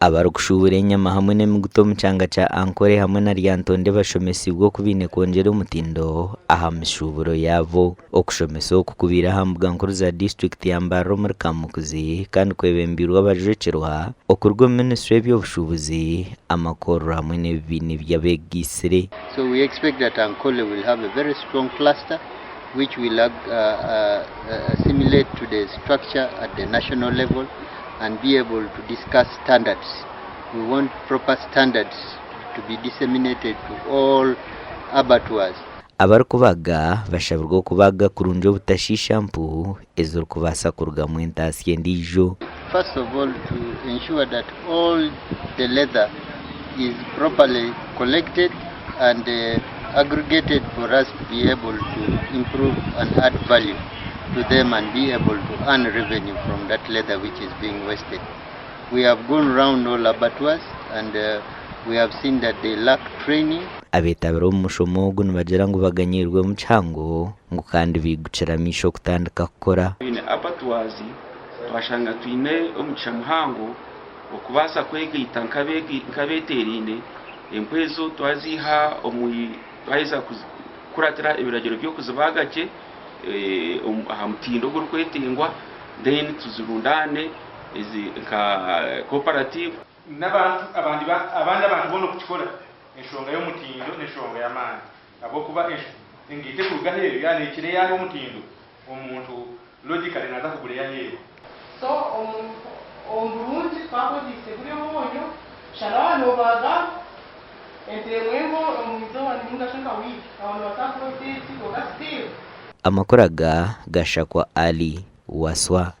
Abarikushuubura enyama hamwe n'emiguta omu kyanga kya Ankole hamwe na Lyantonde bashomesiibwe oku baine kwongyera omutindo aha mishuuburo yaabo. Okushomesa oku kubaire aha mbuga nkuru za disiturikiti ya Mbarara omuri Kamukuzi kandi kwebembeirwe abajwekyerwa okuruga omu minisitule y'eby'obushuubuzi, amakorero hamwe n'ebibiina eby'abeegaitsire. So we expect that Ankole will have a very strong cluster which will assimilate to the structure at the national level and be able to discuss standards. We want proper standards to be disseminated to all abattoirs. Abarikubaga bashabirwe okubaga kurungi obutashiisha mpu ezirikubaasa kurugamu entaasya endiijo. First of all to ensure that all the leather is properly collected and aggregated for us to be able to improve and add value to them and be able to earn revenue from that leather which is being wasted. We have gone round all abattoirs and we have seen that they lack training. Abeetabire omu mushomo ogu nibagira ngu baganyiirwemu kihango ngu kandi baigukire amaisho okutandika kukora. Twine abattoirs twashanga twine omugisha muhango okubaasa kwegaita nk'abeeteeraine, empu ezo twaziiha omu twaheza kukuratira ebiragiro by'okuzibaaga gye aha mutindo ogurikwetengwa then tuzirundaane nka cooperative. N'abantu abandi abandi abantu boona okukikora, enshonga y'omutindo n'enshonga y'amaani ahabw'okuba engaito ekuruga aheeru yaaba neekira ey'aha omutindo, omuntu logically naaza kugura ey'aheeru. So omu burungi twakozeise guri omwonyo shana waaba nobaaga ente emwe emwe omu izooba ninga shi nka wiiki aho nobaasa kukora obuteeki kwonka still. Amakuru aga gashakwa Ali Waswa.